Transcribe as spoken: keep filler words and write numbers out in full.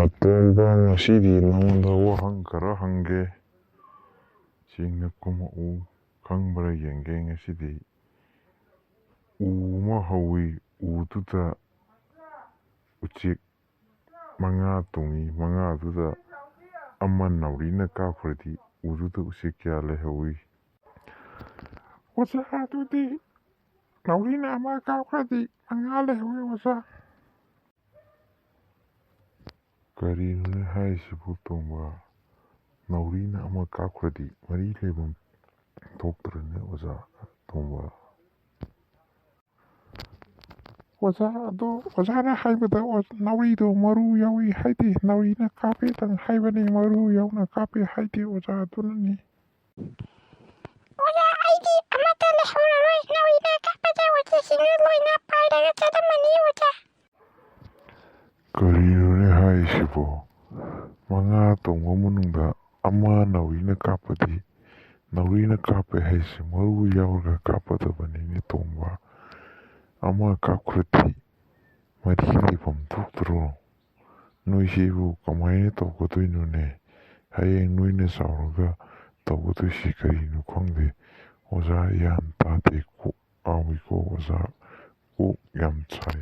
ꯑꯇꯣꯝꯕ, ꯉꯁꯤꯗꯤ ꯅꯉꯣꯟꯗ ꯋꯥꯍꯪ ꯈꯔ ꯍꯪꯒꯦ꯫ ꯆꯤꯡꯗ ꯀꯨꯝꯃꯛꯎ, ꯈꯪꯕ꯭ꯔꯥ ꯌꯦꯡꯒꯦ꯫ ꯉꯁꯤꯗꯤ ꯎ ꯑꯃ ꯍꯧꯋꯤ, ꯎꯗꯨꯗ ꯎꯆꯦꯛ ꯃꯉꯥ ꯇꯣꯡꯉꯤ꯫ ꯃꯉꯥꯗꯨꯗ ꯑꯃ ꯅꯥꯎꯔꯤꯅ ꯀꯥꯞꯈ꯭ꯔꯗꯤ ꯎꯗꯨꯗ ꯎꯆꯦꯛ ꯀꯌꯥ ꯂꯩꯍꯧꯋꯤ? ꯑꯣꯖꯥ, ꯑꯗꯨꯗꯤ ꯅꯥꯎꯔꯤꯅ ꯑꯃ ꯀꯥꯞꯈ꯭ꯔꯗꯤ ꯃꯉꯥ ꯂꯩꯍꯧꯋꯤ, ꯑꯣꯖꯥ꯫ ꯀꯔꯤꯅꯣꯅꯦ ꯍꯥꯏꯁꯤꯕꯨ, ꯇꯣꯝꯕ? ꯅꯥꯎꯔꯤꯅ ꯑꯃ ꯀꯥꯞꯈ꯭ꯔꯗꯤ ꯃꯔꯤ ꯂꯩꯐꯝ ꯊꯣꯛꯇ꯭ꯔꯅꯦ, ꯑꯣꯖꯥ, ꯇꯣꯝꯕ? ꯑꯣꯖꯥ, ꯑꯗꯣ ꯑꯣꯖꯥꯅ ꯍꯥꯏꯕꯗ ꯑꯣ-, ꯅꯥꯎꯔꯤꯗꯣ ꯃꯔꯨ ꯌꯥꯎꯏ ꯍꯥꯏꯗꯦ, ꯅꯥꯎꯔꯤꯅ ꯀꯥꯞꯄꯦꯗꯪ ꯍꯥꯏꯕꯅꯤ, ꯃꯔꯨ ꯌꯥꯎꯅ ꯀꯥꯞꯄꯦ ꯍꯥꯏꯗꯦ, ꯑꯣꯖꯥ, ꯑꯗꯨꯅꯅꯤ꯫ ꯑꯣꯖꯥ, ꯑꯩꯗꯤ ꯑꯃꯠꯇ ꯂꯩꯍꯧꯔꯔꯣꯏ, ꯅꯥꯎꯔꯤꯅ ꯀꯥꯞꯄꯗ ꯎꯆꯦꯛꯁꯤꯡꯗꯨ ꯂꯣꯏꯅ ꯄꯥꯏꯔꯒ ꯆꯠꯂꯝꯃꯅꯤ, ꯑꯣꯖꯥ꯫ ꯀꯔꯤꯅꯣꯅꯦ ꯍꯥꯏꯁꯤꯕꯣ? ꯃꯉꯥ ꯇꯣꯡꯕ ꯃꯅꯨꯡꯗ ꯑꯃ ꯅꯥꯎꯔꯤꯅ ꯀꯥꯞꯄꯗꯤ, ꯅꯥꯎꯔꯤꯅ ꯀꯥꯞꯄꯦ ꯍꯥꯏꯁꯦ ꯃꯔꯨ ꯌꯥꯎꯔꯒ ꯀꯥꯞꯄꯗꯕꯅꯤꯅꯦ, ꯇꯣꯝꯕ꯫ ꯑꯃ ꯀꯥꯞꯈ꯭ꯔꯗꯤ ꯃꯔꯤ ꯂꯩꯐꯝ ꯊꯣꯛꯇ꯭ꯔꯣ? ꯅꯣꯏꯁꯤꯕꯨ ꯀꯃꯥꯏꯅ ꯇꯧꯒꯗꯣꯏꯅꯣꯅꯦ? ꯍꯌꯦꯡ ꯅꯣꯏꯅ ꯆꯥꯎꯔꯒ ꯇꯧꯒꯗꯣꯏꯁꯤ ꯀꯔꯤꯅꯣ ꯈꯪꯗꯦ꯫ ꯑꯣꯖꯥ, ꯒ꯭ꯌꯥꯟ ꯇꯥꯗꯦ꯫ ꯀꯣꯛ ꯉꯥꯎꯏꯀꯣ ꯑꯣꯖꯥ, ꯀꯣꯛ ꯌꯥꯝ ꯁꯥꯏ꯫